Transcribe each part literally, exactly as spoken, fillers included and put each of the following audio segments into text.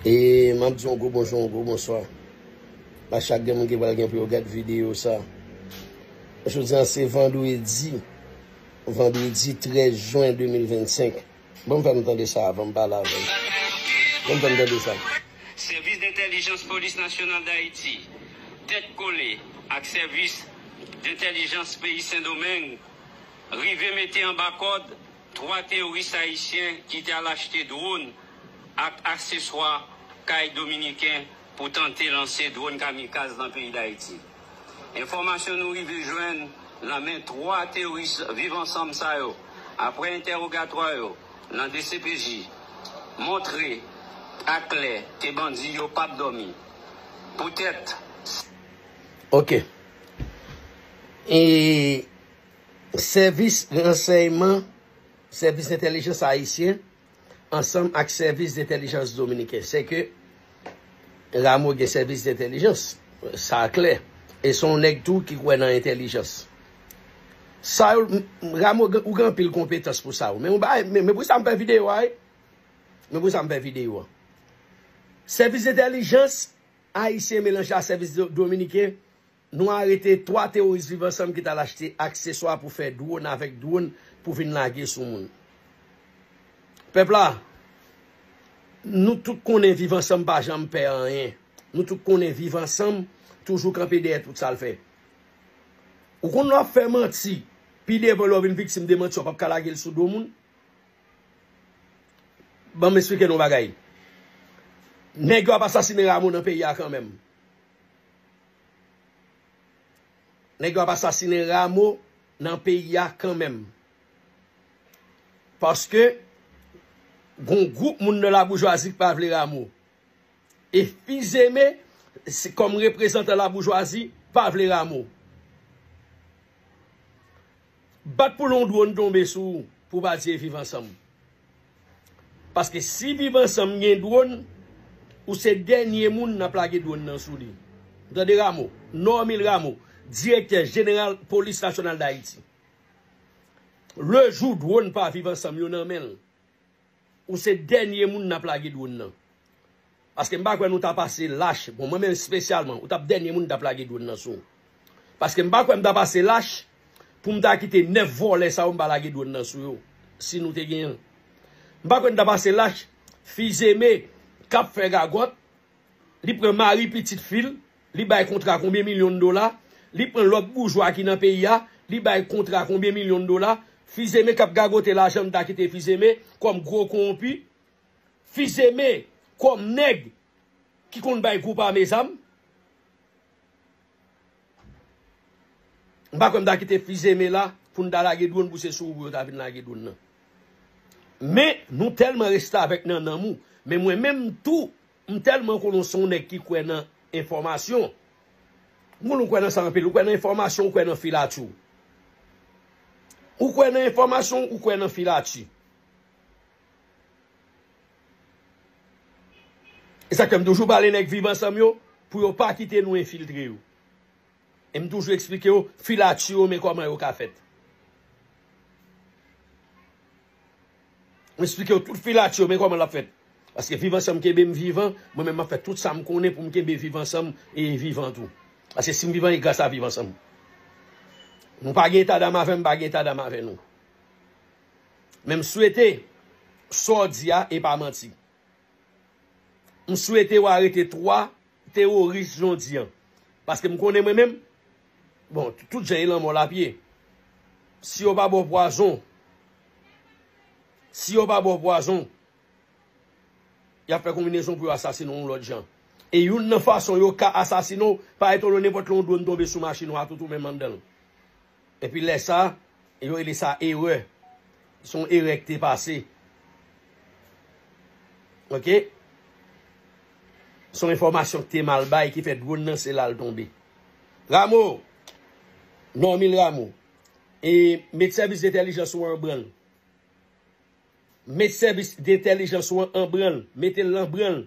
E m ap di yon gwo bonjou, yon gwo bonswa a chak grenn moun ki pral gen pou yo gad videyo sa. Jodi a se vandredi, vandredi trèz jen de mil vennsenk. Bon, fè m tande sa avan m pale avè w. Bon, fè m tande sa. Sèvis Dentèlijans Polis Nasyonal Dayiti, tèt kole ak Sèvis Dentèlijans peyi Sendomeng, rive mete anba kòd twa teworis ayisyen ki t al achte dwòn ak akseswa kay dominiken pou tante lanse dwòn kamikaz nan peyi Dayiti. Enfòmasyon nou rive jwenn nan men twa teworis Viv Ansanm sa yo, apre entèwogatwa yo nan D C P J, montre aklè ke bandi yo p ap dòmi. Poutèt Ok. E sèvis ransèyman, sèvis entèlijans ayisyen, ansanm ak sèvis entèlijans dominiken. Sèke Rameau gen sèvis entèlijans. Sa klè. E se yon nèg tou ki kwè nan entèlijans. Sa yo, m- Rameau, gen- ou gen anpil konpetans pou sa yo. Men, yon bagay- men, men pou sa m fè videyo a, wi. Men pou sa m fè videyo a. Sèvis entèlijans ayisyen melanje a sèvis do- dominiken, nou arete twa teworis Viv Ansanm ki t al achte akseswa pou fè dwòn avèk dwòn pou vin lage sou moun. Pèp la, nou tout konnen Viv Ansanm pa janm pè anyen. Nou tout konnen Viv Ansanm toujou kanpe dèyè tout sa l fè. Ou konn lè w ap fè manti, pi devan lè w vin viktim de manti, w p ap ka lage l sou do moun. Ban m eksplike nou yon bagay. Nèg yo ap asasinen Rameau nan peyi a kanmenm. Nèg yo ap asasinen Rameau nan peyi a kanmenm. Paske gon gwoup moun nan laboujwazi ki pa vle Rameau. E Fizeme, se kòm reprezantan laboujwazi, pa vle Rameau. Bat pou yon dwòn tonbe sou ou, pou w pa di e Viv Ansanm. Paske si Viv Ansanm gen dwòn, ou se dènye moun n ap lage dwòn nan sou li. Tande Rameau, Normil Rameau, direktè jeneral Polis Nasyonal Dayiti. Lejou dwòn pa Viv Ansanm yo nan men l, ou se dènye moun n ap lage dwòn nan. Paske m pa kwè nou ta pase lach. Bon, mwen menm espesyalman, ou t ap dènye moun m t ap lage dwòn nan sou ou. Paske m pa kwè m ta pase lach pou m ta kite nèf vòlè sa yo m pa lage dwòn nan sou yo, si nou te genyen l. M pa kwè m ta pase lach, Fizeme k ap fè gagòt, li pran mari pitit fi l, li bay kontra konbyen milyon dola, li pran lòt boujwa ki nan peyi a, li bay kontra konbyen milyon dola, Fizeme k ap gagote lajan m ta kite Fizeme kòm gwo kowonpi, Fizeme kòm nèg ki konn bay gwoup ame zam. M pa kwè m ta kite Fizeme la pou n ta lage dwòn pou se sou ou pou yo ta vin lage dwòn nan. Men, nou tèlman restavèk nan nanm ou. Men mwen menm tou, m tèlman konnen w se yon nèg ki kwè nan enfòmasyon. M konnen w kwè nan sa anpil. Ou kwè nan enfòmasyon, ou kwè nan filati w. Ou kwè nan enfòmasyon, ou kwè nan filati. E sa k fè m toujou pale nèg Viv Ansanm yo, pou yo pa kite nou enfiltre yo. E m toujou eksplike yo filati yo, men kòman yo ka fèt. M eksplike yo tout filati yo, men kòman l ap fèt. Paske Viv Ansanm kenbe m vivan, mwen menm m ap fè tout sa m konnen pou m kenbe Viv Ansanm e vivan tou. Paske si m vivan, e gras a Viv Ansanm. Nou pa gen etadam avè m, m pa gen etadam avè nou. Men m swete sa w di a, e pa manti. M swete w arete twa teworis jan w di an. Paske m konnen mwen menm, bon, tout jan e lanmò l ap ye. Si yo pa ba w pwazon, si yo pa ba w pwazon, y ap fè konbinezon pou yo asasinen w yon lòt jan. E youn nan fason yo ka asasinen w, pa etone w nenpòt lè yon dwòn tonbe sou machin ou a tout ou menm anndan l. Epi lè sa, yo rele sa erè. Se yon erè ki te pase. Oke? Se yon enfòmasyon ki te mal bay ki fè dwòn nan se la l tonbe. Rameau, Normil Rameau, e met sèvis entèlijans ou an branl. Met sèvis entèlijans ou an an branl. Mete l an branl.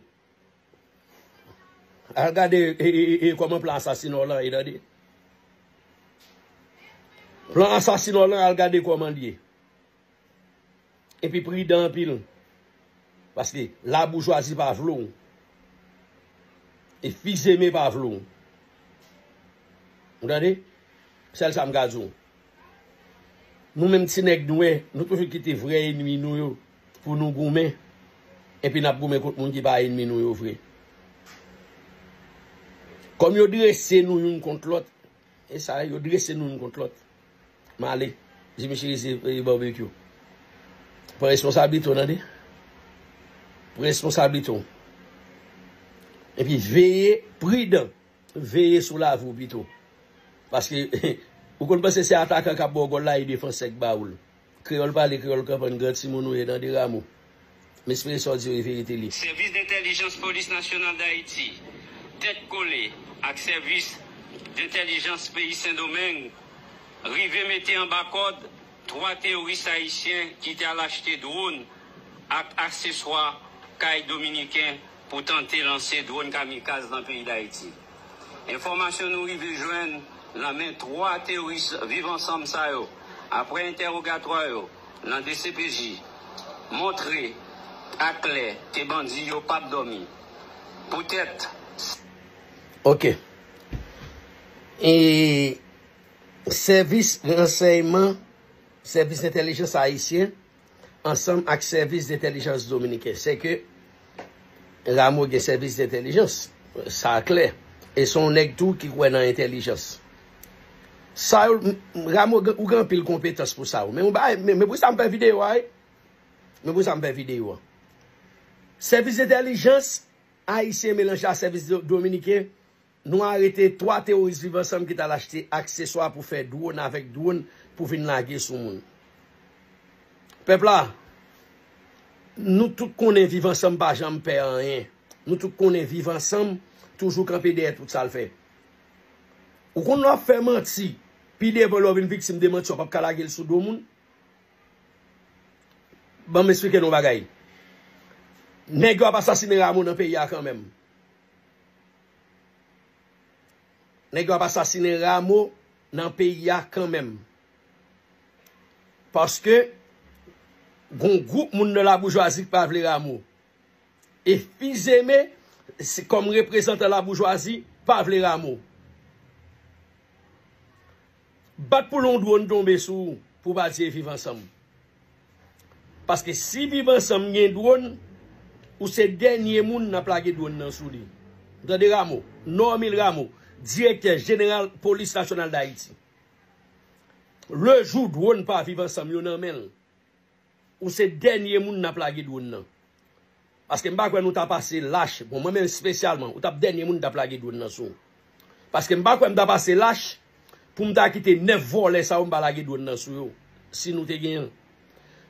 Al gade e, e, e, e, kòman plan asasinò lan ye, tande. Plan asasinò lan, al gade kòman l ye. Epi pridan anpil. Paske laboujwazi pa vle w. E Fizeme pa vle w. Ou tande? Sèl sa m ka di w. Nou menm ti nèg nwè, nou toujou kite vrè ènmi nou yo pou nou goumen. Epi n ap goumen kont moun ki pa ènmi nou yo vre. Kòm yo drese nou youn kont lòt, e sa, yo drese nou youn kont lòt. M ale. Jimmy Cherizier, e, Barbecue. Pran responsablite w, tande? Pran responsablite w. Epi veye pridan. Veye sou lavi w pito. Paske, ou konn panse se atakan k ap ba w gòl la, e defansè k ba w l. Kreyòl pale, kreyòl konprann, gran timoun ou ye, tande Rameau. M espere sa w di yo e verite li. Sèvis dentèlijans Polis Nasyonal Dayiti, tèt kole ak sèvis dentèlijans peyi Sendomeng, rive mete anba kòd twa teworis ayisyen ki t al achte dwòn ak akseswa kay dominiken pou tante lanse dwòn kamikaz nan peyi Dayiti. Enfòmasyon nou rive jwenn nan men twa teworis Viv Ansanm sa yo, apre entèwogatwa yo nan D C P J, montre aklè ke bandi yo p ap dòmi. Poutèt Ok. E sèvis ransèyman, sèvis entèlijans ayisyen, ansanm ak sèvis entèlijans dominiken. Se ke Rameau gen sèvis entèlijans. Sa klè. E se yon nèg tou ki kwè nan entèlijans. Sa yo, m- Rameau, gen- ou gen anpil konpetans pou sa. Men, ou bay- men, men pou sa m fè videyo a, wi. Men pou sa m fè videyo a. Sèvis entèlijans ayisyen melanje a sèvis do- dominiken, nou arete twa teworis Viv Ansanm ki t al achte akseswa pou fè dwòn avèk dwòn pou vin lage sou moun. Pèp la, nou tout konnen Viv Ansanm pa janm pè anyen. Nou tout konnen Viv Ansanm toujou kanpe dèyè tout sa l fè. Ou konn lè w ap fè manti, pi devan lè w vin viktim de manti, w p ap ka lage l sou do moun. Ban m eksplike nou yon bagay. Nèg yo ap asasinen Rameau nan peyi a kanmenm. Nèg yo ap asasinen Rameau nan peyi a kanmenm. Paske gon gwoup moun nan laboujwazi ki pa vle Rameau. E Fizeme, se kòm reprezantan laboujwazi, pa vle Rameau. Bat pou l yon dwòn tonbe sou ou, pou w pa di e Viv Ansanm. Paske si Viv Ansanm gen dwòn, ou se dènye moun n ap lage dwòn nan sou li. Ou tande Rameau, Normil Rameau, direktè jeneral Polis Nasyonal Dayiti. Lejou dwòn pa Viv Ansanm yo nan men l, ou se dènye moun n ap lage dwòn nan. Paske m pa kwè nou ta pase lach, bon, mwen menm espesyalman, ou t ap dènye moun n t ap lage dwòn nan sou ou. Paske m pa kwè m ta pase lach pou m ta kite nèf vòlè sa yo m pa lage dwòn nan sou yo, si nou te genyen l.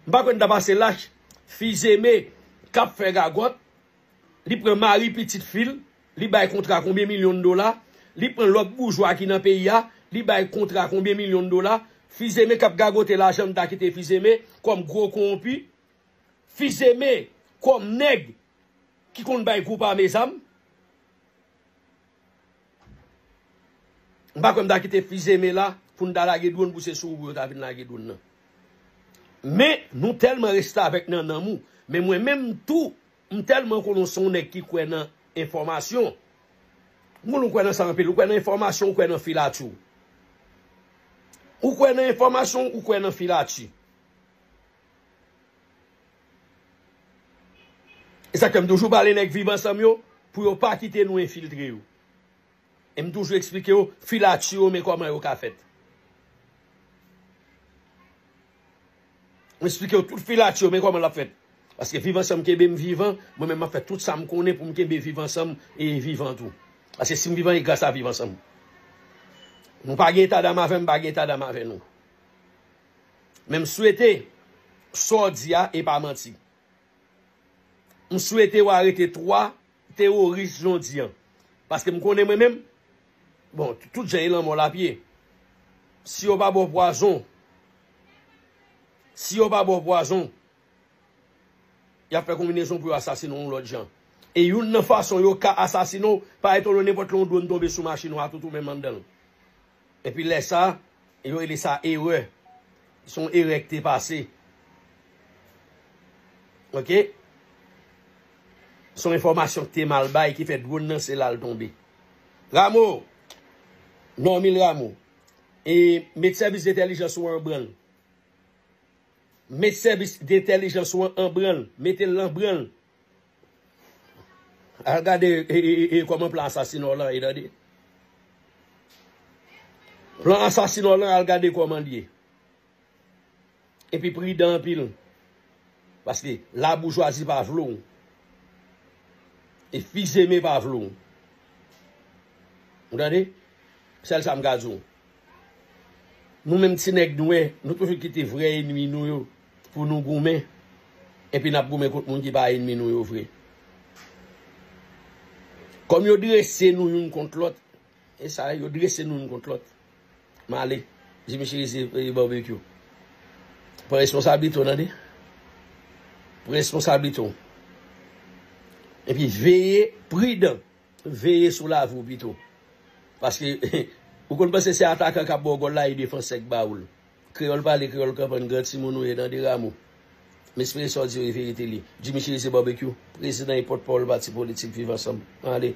M pa kwè n ta pase lach, Fizeme k ap fè gagòt, li pran mari pitit fi l, li bay kontra konbyen milyon dola, li pran lòt boujwa ki nan peyi a, li bay kontra konbyen milyon dola, Fizeme k ap gagote lajan m ta kite Fizeme kòm gwo kowonpi, Fizeme kòm nèg ki konn bay gwoup ame zam. M pa kwè m ta kite Fizeme la pou n ta lage dwòn pou se sou ou pou yo ta vin lage dwòn nan. Men, nou tèlman restavèk nan nanm ou. Men mwen menm tou, m tèlman konnen w se yon nèg ki kwè nan enfòmasyon. M konnen w kwè nan sa anpil. Ou kwè nan enfòmasyon, ou kwè nan filatri. Ou kwè nan enfòmasyon, ou kwè nan filatri. E sa k fè m toujou pale nèg Viv Ansanm yo, pou yo pa kite nou enfiltre yo. E m toujou eksplike yo filatri yo, men kòman yo ka fèt. M eksplike yo tout filatri yo, men kòman l ap fèt. Paske Viv Ansanm kenbe m vivan, mwen menm m ap fè tout sa m konnen pou m kenbe Viv Ansanm e vivan tou. Paske si m vivan, e gras a Viv Ansanm. Nou pa gen eta dam avè m, m pa gen eta dam avè nou. Men m swete sa w di a e pa manti. M swete w arete twa teworis jodi an. Paske m konnen mwen menm, bon, tout jan e lanmò l ap ye. Si yo pa ba w pwazon, si yo pa ba w pwazon, y ap fè konbinezon pou yo asasine w yon lòt jan. E youn nan fason yo ka asasine w, pa etone w nenpòt lè yon dwòn tonbe sou machin ou a, tout ou menm anndan l. Epi lè sa, yo rele sa erè. Se yon erè ki te pase. Oke? Se yon enfòmasyon ki te mal bay ki fè dwòn nan se la l tonbe. Rameau, Normil Rameau, e met sèvis entèlijans ou an branl. Met sèvis entèlijans ou an an branl. Mete l nan branl. Al gade e, e, e, e, kòman plan asasinò lan ye, tande. Plan asasinò lan, al gade kòman l ye. Epi pridan anpil. Paske laboujwazi pa vle w. E fizeme pa vle w. Ou tande? Sèl sa m ka di w. Nou menm ti nèg nwè, nou toujou kite vrè enmi nou yo pou nou goumen. Epi n ap goumen kont moun ki pa enmi nou yo vre. Kòm yo drese nou youn kont lòt, e sa, yo drese nou youn kont lòt. M ale. Jimmy Chérizier, e, Barbecue. Pran responsablite w, tande? Pran responsablite w. Epi veye, pridan. Veye sou lavi w pito. Paske, ou konn panse se atakan k ap ba w gòl la, e defansè k ba ou l. Kreyòl pale, kreyòl konprann, gran timoun ou ye, tande Rameau. M espere sa w di yo e verite li. Jimmy Chérizier Barbecue, prezidan e pòtpawòl pati politik Viv Ansanm. Ale.